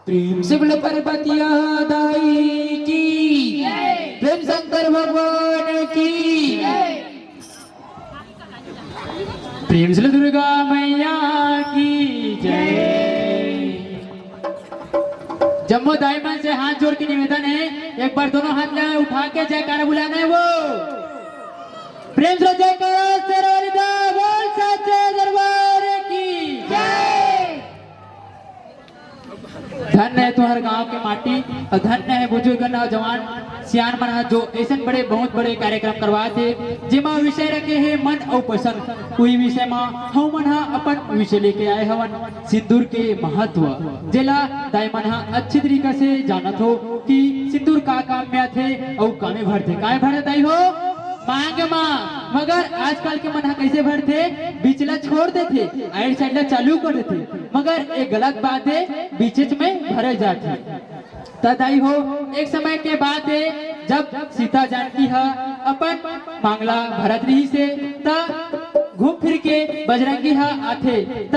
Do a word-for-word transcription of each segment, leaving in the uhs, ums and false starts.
प्रेम से बोलो पार्वतिया दाई की, प्रेम शंकर भगवान की, प्रेम से दुर्गा मैया की जय। जम्मो दाई मन से हाथ जोड़ के निवेदन है, एक बार दोनों हाथ ला उठा के जयकारा बुलाना है वो। प्रेम से जयकारा शेरावाली दा बोल सच्चे दरबार की जय। धन्य है तुहर गांव के माटी और धन्य है बुजुर्ग नौजवान सियान मन ह जो ऐसन बड़े बहुत बड़े कार्यक्रम करवात हे, जेमा विषय रखे हे मन अउ पसंद। उही विषय म हमन ह अपन विषय लेके आए हवन, सिंदूर के महत्व, जेला दाई मन ह अच्छे तरीका से जानत हो कि सिंदूर का काम में आथे अउ कामे भरथे। काय भरत दाई हो? मांग मा। मगर आजकल के मन ह कइसे भरथे? बीच ला छोड़ देथे, आइड साइड ला चालू कर देथे। मगर ये गलत बात है, बीचेच में भरे जाथे। त दाई हो, एक समय के बात है, जब सीता जानकी ह अपन मांगला भरत रहिस हे, त घूम फिर के बजरंगी ह आथे, त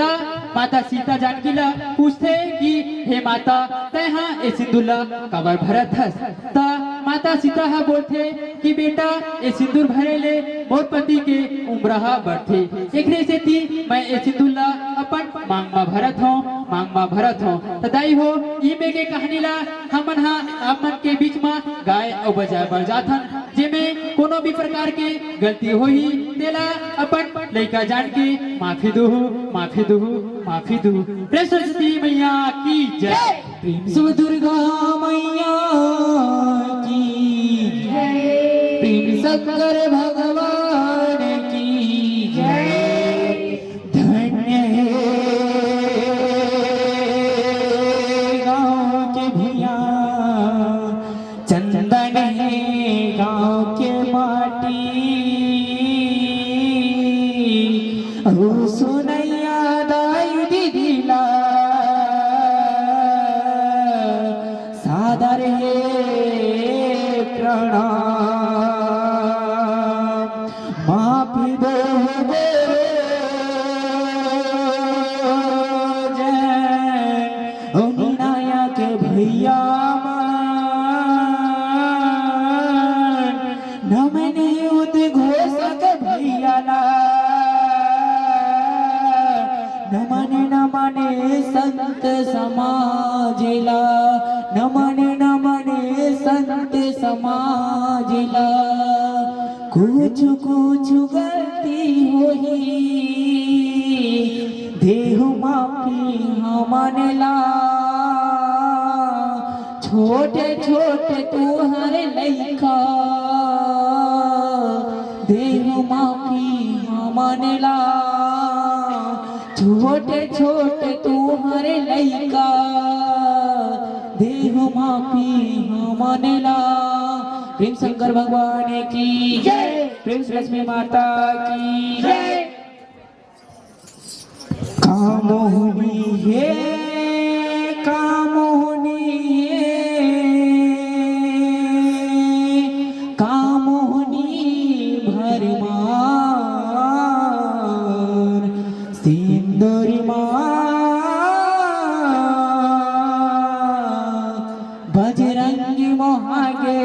माता सीता जानकी ला पूछथे कि हे माता, तैं ह ए सिंदूर ला काबर भरत हस? त माता सीता ह बोलथे कि बेटा, ए सिंदूर भरे ले मोर पति के उम्र ह बढ़थे, एकरे सेती मैं ए सिंदूर ला अपन मांग म भरत हौं, मांग म भरत हौं। त दाई हो, ई में के कहानी ला हमन ह आप मन के बीच म गाए अउ बजाए बर जाथन, जेमे कोनो भी प्रकार के गलती होही, तेला अपन लइका जान के माफी दुहू, माफी दुहू, माफी दुहू। प्रेम सरस्वती मैया की जय। प्रेम से दुर्गा मैया की जय। प्रेम शंकर भगवान की जय। धन्य हे गांव के भुइयां, चंदन हे गांव के माटी। अउ सुनैया दाई दीदी ला सादर हे प्रणाम। माफी दो गुरु जन, ओ विनायक भैया मन, नमन उद्घोषक भैया ला, नमन नमन संत समाज ला, नमन नमन संत समाज ला। कुछ कुछ गलती होही, देहू माफी हमन ला। छोटे छोटे तुहर लइका, देहू माफी हमन ला। छोटे छोटे तुहर लइका, देहू माफी हमन ला। प्रेम शंकर भगवान की जय। प्रेम से लक्ष्मी माता की जय। का मोहनी हे, का मोहनी हे, का मोहनी भरमार सिंदूर मा बजरंगी मोहागे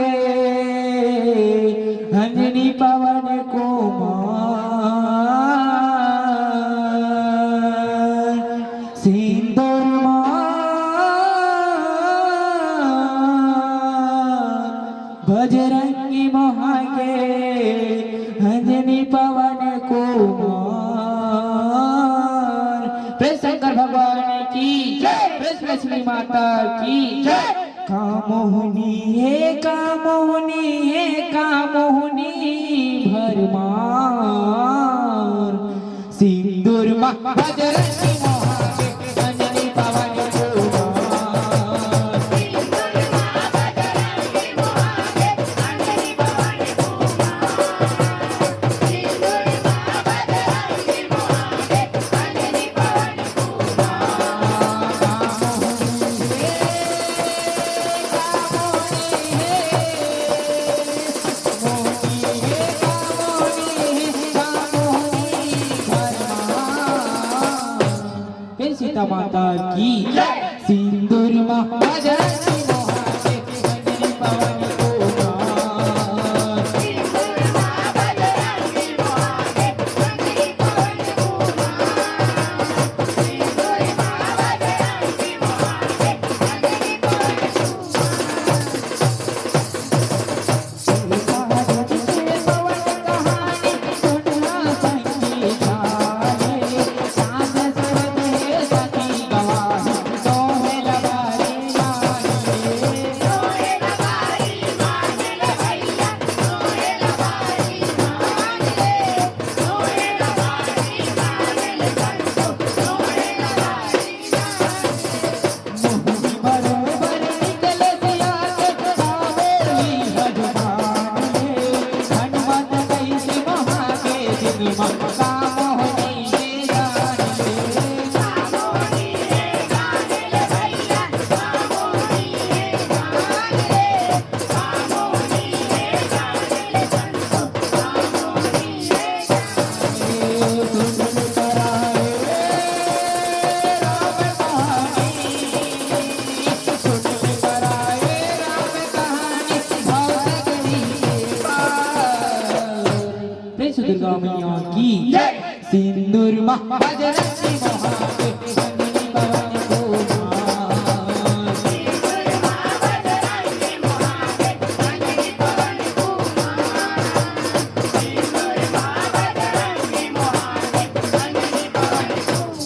अंजनी पवन कुमार सिंदूर मा बजरंगी मोहागे अंजनी पवन कुमार। प्रेम शंकर भगवान की जय। प्रेम लक्ष्मी माता की जय। का मोहनी हे, का मोहनी हे, का मोहनी भरमार सिंदूर मा बजरंगी मोहागे अंजनी पवन कुमार। प्रेम सीता माता की जय। सिंदूर मा बजरंगी मोहागे, अंजनी पवन कुमार। प्रेम से दुर्गा मैया की जय। सिंदूर मा बजरंगी मोहागे, अंजनी पवन कुमार। सिंदूर मा बजरंगी मोहागे, अंजनी पवन कुमार।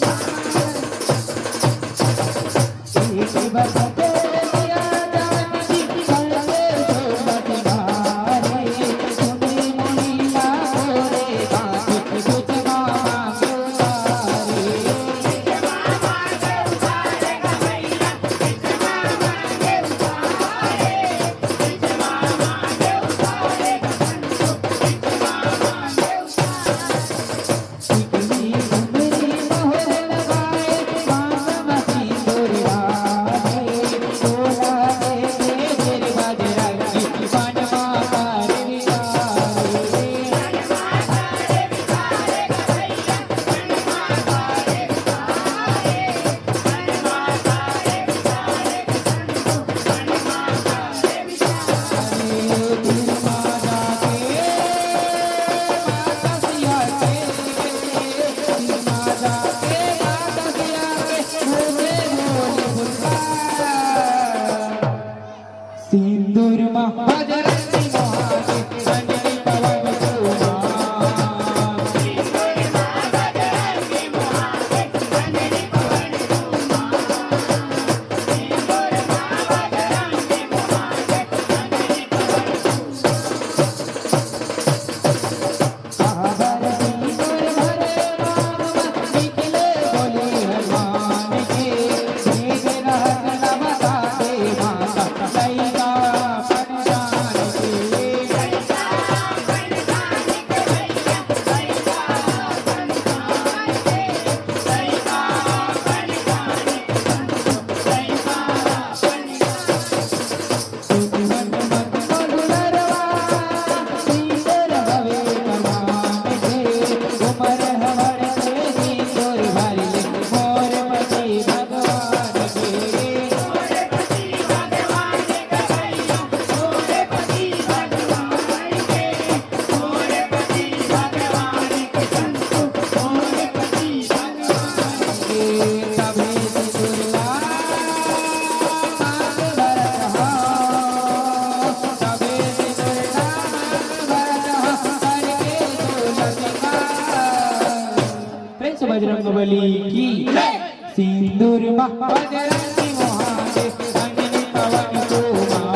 प्रेम से बजरंग बली की जय। सिंदूर मा बजरंगी मोहागे, अंजनी पवन कुमार।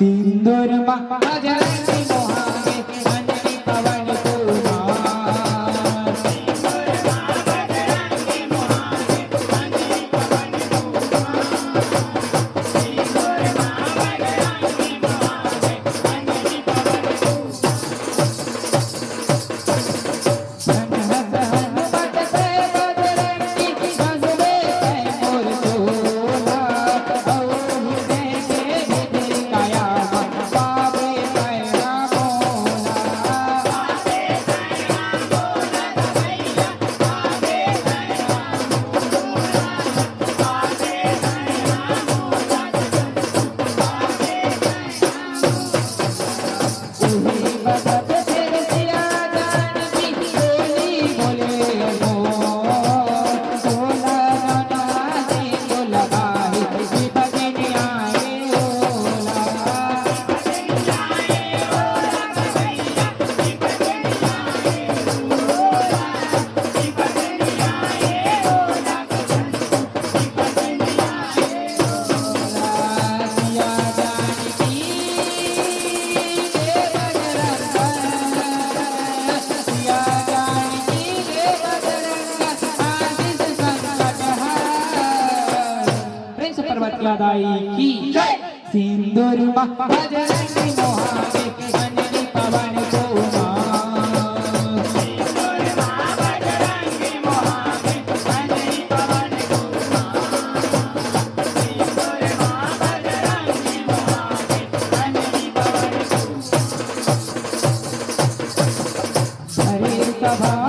सिंदूर मा बजरंगी मोहावे, अंजनी पवन कुमार। प्रेम से पर्वतिया दाई की जय। सिंदूर मा बजरंगी मोहावे, अंजनी पवन कुमार। हरे सभा